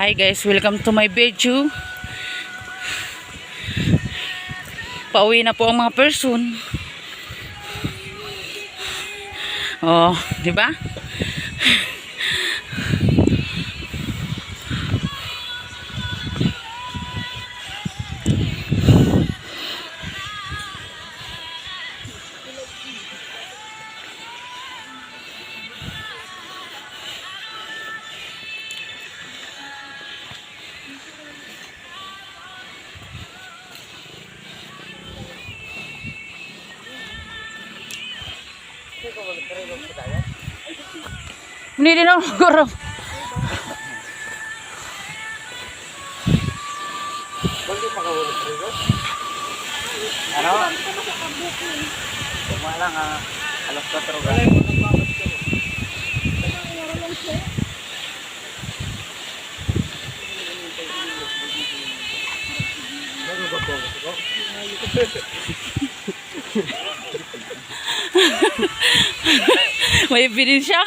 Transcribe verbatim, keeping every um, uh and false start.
Hi guys, welcome to my video. Pauwi na po ang mga person. Oh, di ba? Hindi din ako gurong. Ano? Tama lang, ah, alas kwatro ka. May ebidensya.